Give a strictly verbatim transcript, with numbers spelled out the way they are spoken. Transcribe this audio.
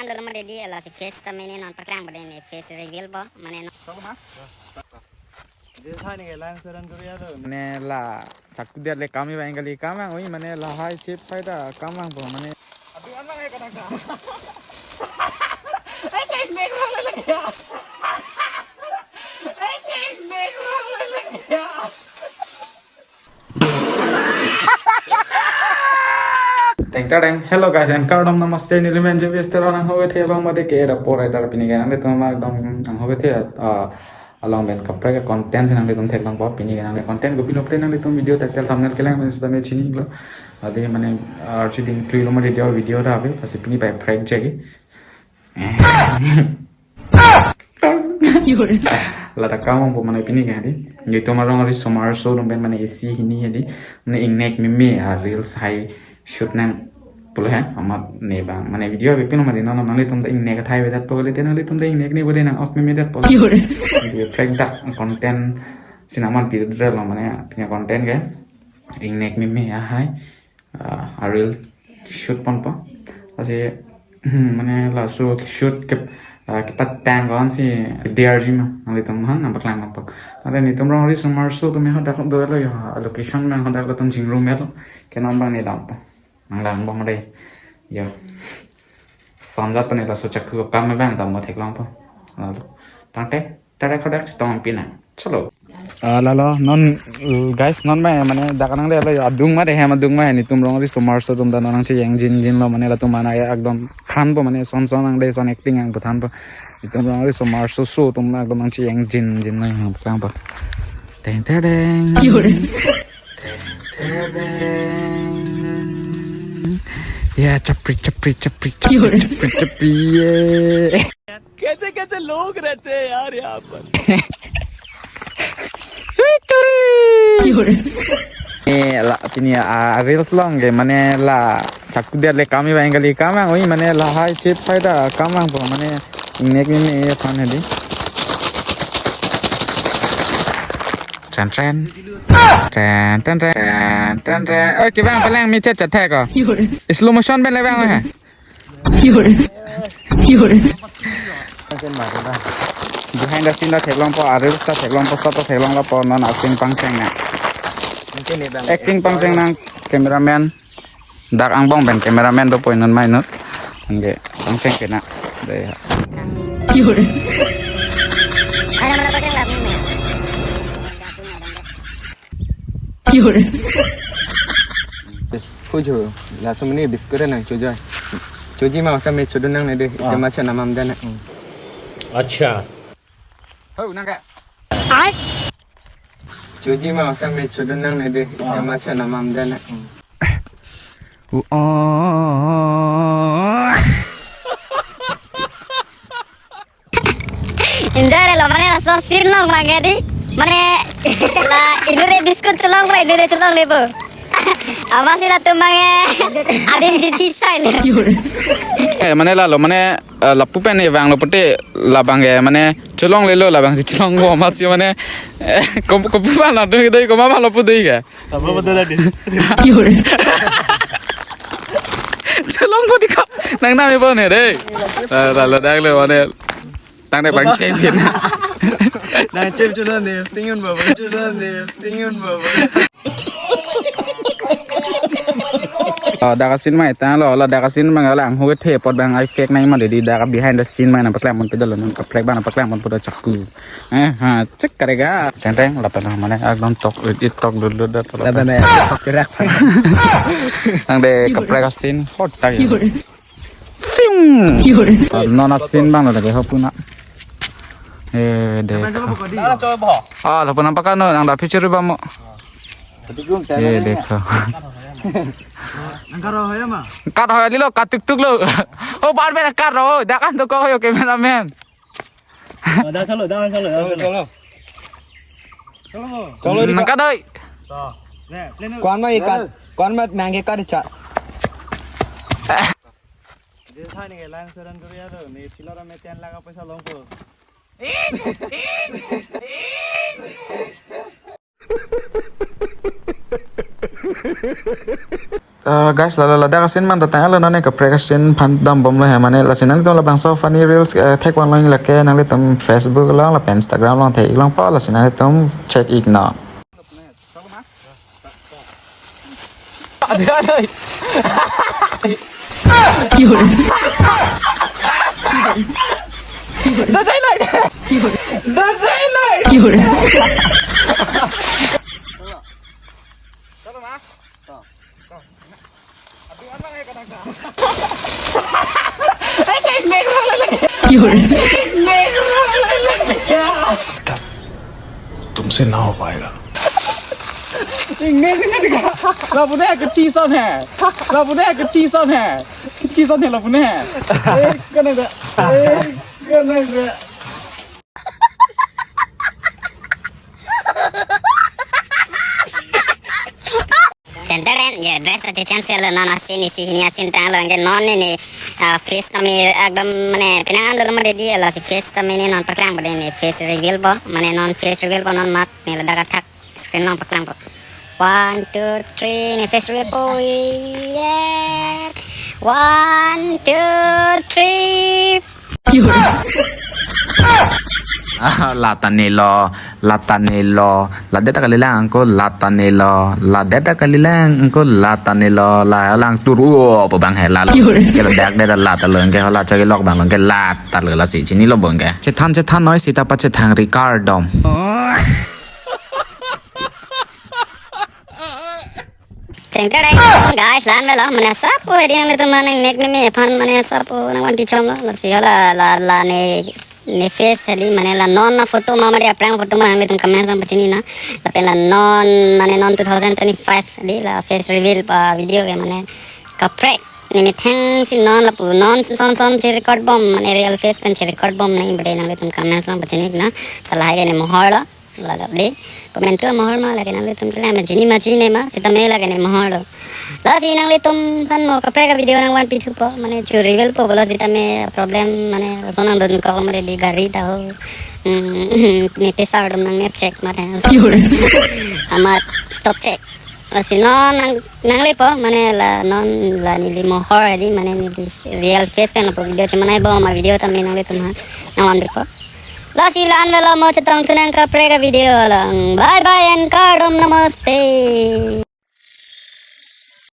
Ang dolo made di, lasi face ta mene non paklang bade ne face reveal po, mane non. Jil thani ke lang seran kuriya to. Mane la chakku dia le kami ba engkali kamang oi, mane lahai chip sai ta kamang po mane. Abhi anang hai kadang ka. Ai kai mek rang le lagi ya. Ai kai mek rang le lagi ya. Teng ta teng. Hello guys, and kardom namaste, neli men J V S Teron, nang hove the abang mate ke era por eta pini ke nanglitum abang dong nang hove the, ah, along pen kaprek content si nanglitum theklong po pini ke nangli content kopilo pre nanglitum video title thumbnail kelang pen sitame chinilo. Ade mane arju ding klui lo mate dia video ta ave, lasi pini pai prank jagi. Ladak kamang po mane pini ke di. Nelitum arong ari somar so dong pen mane isi hini ya di. Mane ingnek meme a reels hai shoot nang pulo he. Amat ne bang mane video abang pino mane non nanglitum ta ingnek athai avedet po kali te nanglitum ta ingnek ne bode nang ok meme det po. Prank dak content si nangman pidre lo mane pini content ke. Ingnek meme ahai. Ah, a reel shoot ponpo. Lasi, hmm, mane laso shoot ke, ah, kepatang ko-an si diar ji ma. Nanglitum han nang paklang ponpo. Ade nelitum rong ari somar so tumi hadak dolo ya. Location nang hadak latum chingrum ya to. Ke non abang ne dampo. Nang lang bang dei. Ya. Sanjat pani laso chakku kam abang dam mo theklong po. Lalu. Tangte. Tara kodak chetong pina. Chalo. Ah, lalo, non, uh, guys, non ma, mane, dak nang le, lo, adung ma de, hem adung ma, nelitum rong ari somar so atum ta non nangchejeng jin jin lo, mane, latum mane, ya, ekdom than po, mane, son son nang de, son acting ang po than po. Nelitum rong ari somar so so atum ekdom nangchejeng jin jin lo, yang po, klang po. Teng, teng, teng. Teng, teng, teng. Ya, chapri, chapri, chapri, chapri, chapri, chapri, ye. कैसे कैसे लोग रहते हैं यार यहाँ पर। Eh, la, pini a, a reels along ke, mane la chakku dia le kami ba engkali kamang, oi, mane lahai chip sai ta kamang po, mane ingnek meme aphan hedi. Tren tren. Tren tren tren tren tren. Oke bang, paling micet chat hai ko. Slow motion pen le bang he. Behind the scene ta theklong po, a reels ta theklong po, shot ta theklong lo po, non a scene pangcheng nang. Acting pangcheng nang, cameraman. Dak angbong pen cameraman do poi non mai not. Anke pangcheng kena. Dei. Hujo, langsung ini biscuit nang chojo. Choji ma masa me chodun nang ne de, ah. Jama cha namam dan. Acha. Ho nang ka. Ai. Choji ma masa me chodun nang ne de, jama cha namam dan. Uh, oh. Enjoy le lo mane laso scene along bang ke di. Mane la inut ke biscuit cholong ba inut ke cholong le bo. Amatsi latum bang ke adin jiti sai le. Eh, mane lalo mane, eh, lapu pen ne vanglo pute labang ke mane cholong le lo labang si cholong bo amatsi mane, eh, kom, kom pu ba latum ke dei kom ma lapu dei ke. Apa betul tadi? Cholong bo di ko. Nang nami pon he dei. Lalo dak le mane. Tang dei bang chem pin. Nang chem chulo ne, stingun baba, chulo ne, stingun baba. Oh, dak a scene mai tanglo, la dak a scene mai la ang hu the pot bang ai fake nai ma de di dak behind the scene mai nang paklang pon pidal nang kaprek bang nang paklang pon pu do chakku. Eh, ha, cek karega. Teng teng, lapen mane, ekdom tok, it tok, dul dul dul. Lapen ya, tok kerak. Tang dei kaprek a scene, hot tag. Fiung. Non a scene bang lagi ho puna. Eh, dei. Ah, lapen nampak kan, nang da picture ba mo. Eh, dei. Nang karo hoya ma? Karo hoya lilo, katuk tuk lo. Oh, bar ber karo, dak an to ko hoyo cameraman. Oh, dah solo, dah solo, dah solo. Solo. Solo di nang ka doi. To. Ne, play nu. Kuan ma ikat, kuan ma nang ke kat cha. Jil thani ke lang seran kuriya to, ne chilora me ten lakh paisa longpo. Uh, guys, la la ladak asin man datang alo nane kaprek asin phan dambomlo he mane, lasi nanglitum labangso funny reels, uh, thek vanlo lake nanglitum Facebook along lapen Instagram along thek-ik longpo, lasi nanglitum check-ik non. तुमसे ना हो पाएगा। Lapu ne ke tison he. Lapu ne ke tison he. Tison he lapu ne. Eh, kena da. Eh, kena da. Tenteren, ya dress ta change lo, non asin isi hini asin tanglo, anke non ne ne, ah, face tame ekdom mane penang an dolo made di, lasi face tame ne non paklang bade ne face reveal po, mane non face reveal po, non mat ne ladak athak screen along paklang po. One, two, three, ne face reveal po, yeah. One, two, three. Ah, lata nelo, lata nelo, ladet ta kalilang angko lata nelo, ladet ta kalilang angko lata nelo, la lang turu po bang he lalo. Ke ladak det lata lo, ke hola chagi lok bang lo, ke lata lo, lasi chinilo bang ke. Chethan chethan noi sita pachethang ri kardom. Tengtereng, guys, la-an velo, mane asap po, edi nanglitum mane nek meme aphan mane asap po nangvan pichom lo, lasi la la la ne ne face kali, mane la non na photo ma mari aphrang photo ma nanglitum comment along pachini non, lapen la non mane non two thousand twenty-five kali la face reveal pa video ke mane kaprek ne methang si non lapu non si son son che record bom, mane real face pen che record bom nai bade nanglitum comment along pachini non, ta lahai ke ne mohor lo. Lalo de. Comment tu mohor ma lake nanglitum kelang ma chini ma chini ma sitame lake ne mohor lo. Lasi nanglitum aphan mo kaprek a video nangvan pithu po, mane chu reveal po lo sitame problem mane sonang don ko mane di gari ta ho. Hmm, ne pesar dum nang nep check mane. Amat stop check. Lasi non nang nangle po mane la non la neli mohor edi mane neli real face pen po video chemanai bom a video tame nanglitum aphan nangvan po. Lasi la-an velo mo chetong thu nang kaprek a video along. Bye bye and kardom namaste.